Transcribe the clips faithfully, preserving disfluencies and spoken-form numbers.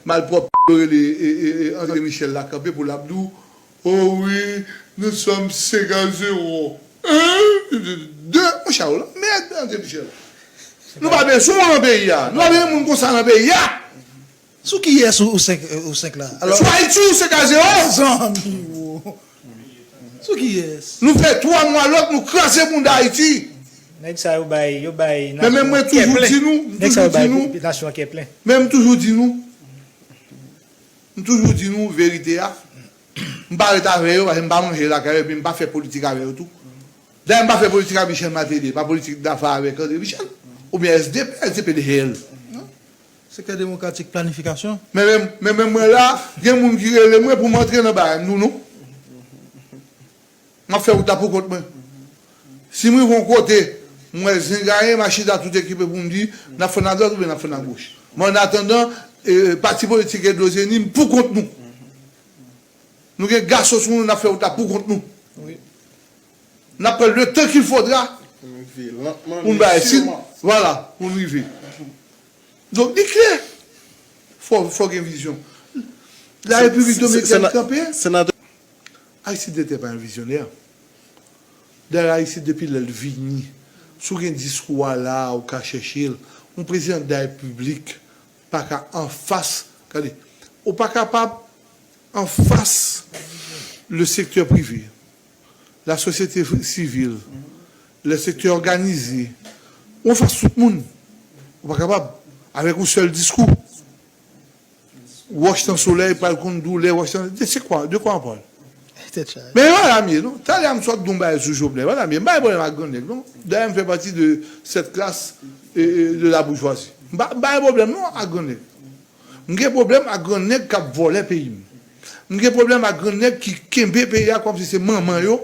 Malpwòpte yo rele e, e, e, André Michel la kanpe pou l ap di w, oh wi, nous sommes cinq à zéro. Un, deux, monchè, ou lanmèd, André Michel. Nou pa bezwen w nan peyi a. Nou pa bezwen moun konsa nan peyi a. Sou kiyès ou, ou senk, ou senk la? Alò, sou Ayiti, ou senk a zewo. Zanmi, wo. Sou kiyès? Nou fè twa mwa lòt, nou kraze bounda Ayiti. Nèg sa yo bay, yo bay nasyon an kè plen. Nèg sa yo bay nasyon an kè plen. Men m toujou di nou, m toujou di nou verite a. M pa ret avè yo, paske m pa manje lakay yo, epi m pa fè politik avè yo tou. Dayè, m pa fè politik ak Michel Martelly, pa politik dafa avèk André Michel, oubyen S D P, S D P de hell. Sektè demokratik, planifikasyon. Men menm, men menm mwen la, gen moun ki rele mwen pou m antre nan bagay m, nou non. M ap fè wout la pou kont mwen. Si m rive yon kote, m wè zen gaye, m a chita tout ekipe pou m di, n ap fè nan dwat oubyen n ap fè nan goch. Men annatandan, e, pati politik Edozeni, m pou kont nou. Nou gen gason sou nou, n ap fè wout la pou kont nou. N ap pran le tan qu'il faudra pou n bay si, vwala, pou n rive. Donk, li klè. Fò, fò gen vizyon. La Repiblik Dominikèn kanpe. Aristide te pa yon vizyonè. Dayè, Aristide, depi lè l vini, si w gen diskou a la a, ou ka chèche l. Yon prezidan de la repiblik pa ka anfas, gade, ou pa kapab anfas le sektè prive, la sosyete sivil, le sektè òganize, ou anfas tout moun. Ou pa kapab, avèk yon sèl diskou. Wòch nan solèy pral konn doulè wòch nan. De, c'est quoi? De quoi on parle? Men e pa la m ye non. Talè a m sot di yon bagay sou Jovenel. E pa la m ye. M pa gen pwoblèm ak grannèg non. Dayè m fè pati de cette classe e, e, de la bourgeoisie. M pa, m pa gen pwoblèm non ak grannèg. M gen pwoblèm ak grannèg k ap vòlè peyi m. M gen pwoblèm ak grannèg ki kenbe peyi a kòmsi se manman yo.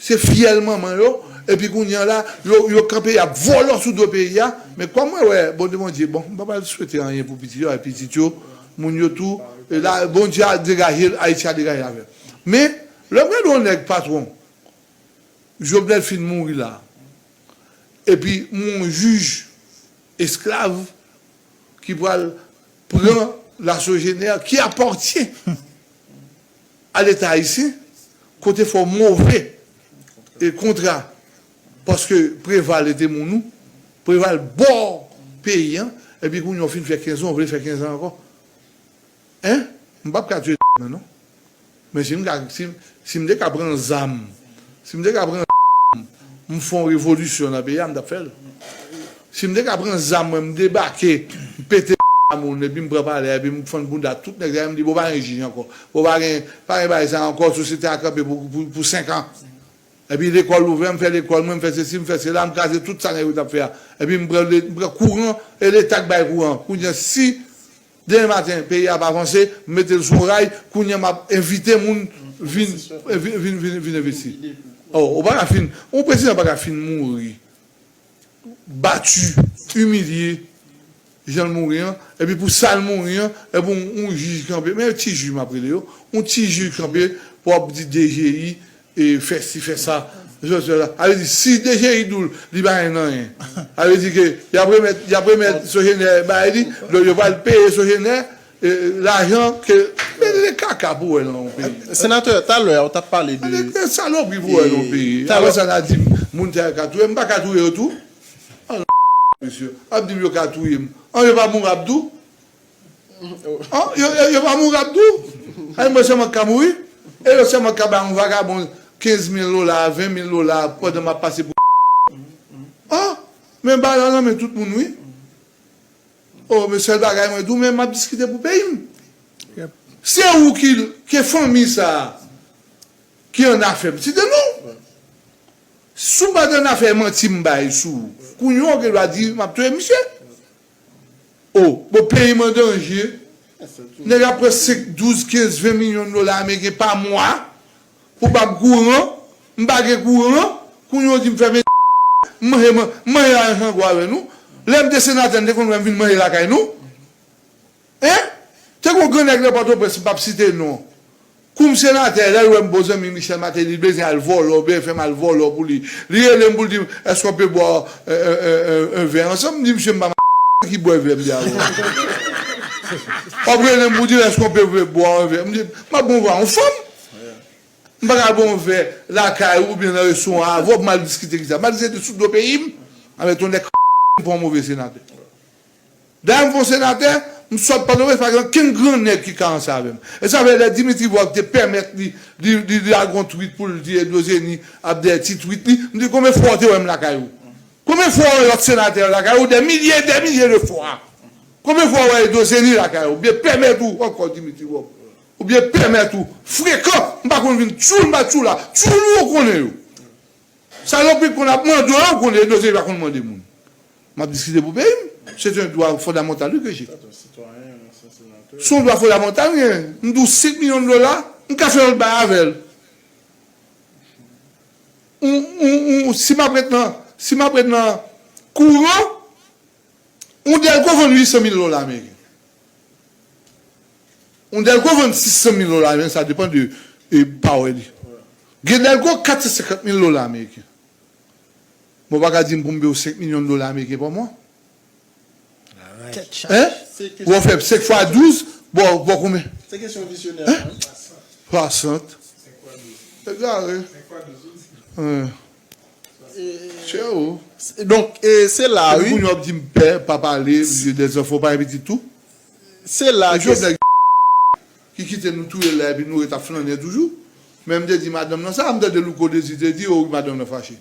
Se fyèl manman yo, epi kounye a la, yo, yo kanpe, y ap vòlò sou do peyi a. Men kòm mwen wè, Bondye, Bondye, bon, m pa pral swete anyen pou pitit yo, a pitit yo, moun yo tou, e la, Bondye a degaje l, Ayiti a degaje avè l. Men, lè m gade yon nèg patwon, Jovenel fin mouri la, epi m wè yon jij esklav, ki pral pran La Sogener, qui appartient à l'État haïtien, kote fè move e kontra, paske Preval e te moun ou, Preval ba w peyi an, epi kounye a w fin fè kenz an, w vle fè kenz an ankò. Hein? M p ap ka tiye nan non. Men si m ka, si, si m te ka pran zam, si m te ka pran zam, m fè yon revolisyon nan peyi a, m t ap fè l. Si m te ka pran zam mwen, m debake, m pete moun, epi m pran palè a, epi m fann bounda tout nèg sa yo, m di, bon, pa gen jij ankò. Bon, pa gen, pa gen bagay sa ankò, sosyete a kanpe pou, pou, pou senk an. Epi lekòl ouvè, m fè lekòl mwen, m fè sesi, m fè sela, m kraze tout sa nèg yo t ap fè a. Epi m pran, m pran kouran, e Leta k bay kouran. Kounye a, si demen maten, peyi a pa vanse, m mete l sou ray, kounye a m ap envite moun vin, vin, vin, vin, vin envesti. Oh, ou pa ka fin, yon prezidan pa ka fin mouri, bati, imilye, jan l mouri an, epi pou sa l mouri an, epi yon, yon jij kanpe, men ti jij m ap rele yo, yon ti jij kanpe pou ap di D G I, e fè si, fè sa. Jòsèl la. A vle di, si D G I di w li pa gen anyen, a vle di ke y ap remèt, y ap remèt Sogener bagay li, donk yo pral peye Sogener, e, lajan ke, men se kaka pou wè nan yon peyi. Senatè, talè a, ou t ap pale de. Gade salopri pou wè nan yon peyi. Apre sa, n a di m, moun sa yo ka touye m, m pa ka touye yo tou. An, mesye, ap di m yo ka touye m. An, yo pa mouri ap di w. An, yo, yo, yo pa mouri ap di w. Ay, mwen sèlman k ka mouri. E yo sèlman k ka bay yon vagabon kenz mil dola, ven mil dola pandan m ap pase pou. An, men bagay la nan men tout moun, wi. O, men sèl bagay mwen di w, men m ap diskite pou peyi m. Se ou ki, ke fanmi sa a ki annafè m. Site non. Si w pa t annafè manti m bay sou ou, kounye a w gen dwa di m ap touye misye. O, bon, peyi m an danje. Nèg ap pran senk, douz, kenz, ven milyon dola ameriken pa mwa pou ba m kouran. M pa gen kouran. Kounye a w di m fèmen, m manje, m manje lajan gwo avè nou. Lè m te senatè, m te konn wè m vin manje lakay nou. Hein? Te gen yon gran nèg nan Pòtoprens, m p ap site non. Kou m senatè, lè l wè m bon zanmi Michel Martelly, li bezwen al vòlò, oubyen fè m al vòlò pou li. Li rele m pou l di m, èske w pe bwè, euh, euh, euh, euh, un verre ensemble? M di, misye, m pa m ki bwè vè m di avè w. W ap rele m pou di, èske w pe boire un verre? M di, m ap bon vwa yon fanm. M pa ka bon vè lakay ou oubyen nan restoran avè w pou m al diskite ki sa. M al diskite sou do peyi m. Avè ton nèg m pran move senatè. Dayè m fon senatè, m sot Pòtoprens, pa gen okenn gran nèg ki ka ansanm avè m. E sa vle di Dimitri Vorbe te pèmèt li, li, li, li lage yon tweet pou l di Edozeni ap dèyè ti tweet li. M di, konbyen fwa w te wè m lakay ou? Konbyen fwa w wè lòt senatè lakay ou? Des milliers, des milliers de fois. Konbyen fwa w wè Edozeni lakay ou? Oubyen pèmèt ou, ankò Dimitri Vorbe. Oubyen pèmèt ou frekan, m pa konn vin tchoul, m pa tchoul la, tchoul ou konnen yo. Salopri konn ap mande w, ou konnen Edozeni pa konn mande moun. M ap diskite pou peyi m. Se yon dwa fondamantal wi ke j'ai. Se yon dwa fondamantal m genyen. M di w senk milyon dola, m ka fè lòt bagay avè l. Ou, ou, ou, si m ap ret nan, si m ap ret nan kouran, yon Dèlko vann uit san mil dola ameriken. Yon Dèlko vann sis san mil dola ameriken, sa depann de e, pawè li. Gen Dèlko kat san senkant mil dola ameriken. Bon, w pa ka di m pou m peye w senk milyon dola ameriken pa mwa? Tèt chaje. Hein? Bon, fè senk fwa douz, bon, bon, konbyen? Se kesyon visyonè. Hein? Swasant. Egare. Hein. Chè o. Donk, e, se la, wi. Epi kounye a w ap di m pè, pa pale, m di dèzanfan, w pa gen pitit tou. Se la ke Jovenel ki kite nou touye la, epi nou ret ap flannen toujou. Men m te di madanm nan sa, m tande Louko Dezi te di, o, madanm nan fache.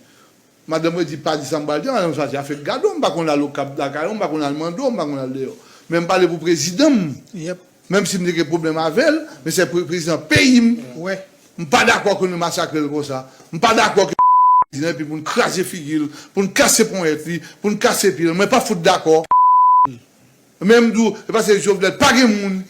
Madanm mwen di, pa di sa m pral di, madanm sa di, afè gade w, m pa konn al Okap lakay ou, m pa konn al mande w, m pa konn al deyò. Men m pale pou prezidan m. Menm si m te gen pwoblèm avè l, men se pre-, prezidan peyi m. M pa dakò ke nou masakre l konsa. M pa dakò ke prezidan epi pou n kraze figi l, pou n kase ponyèt li, pou n kase pye l. Mwen pa fout dakò. Men m di w, e paske Jovenel pa gen moun.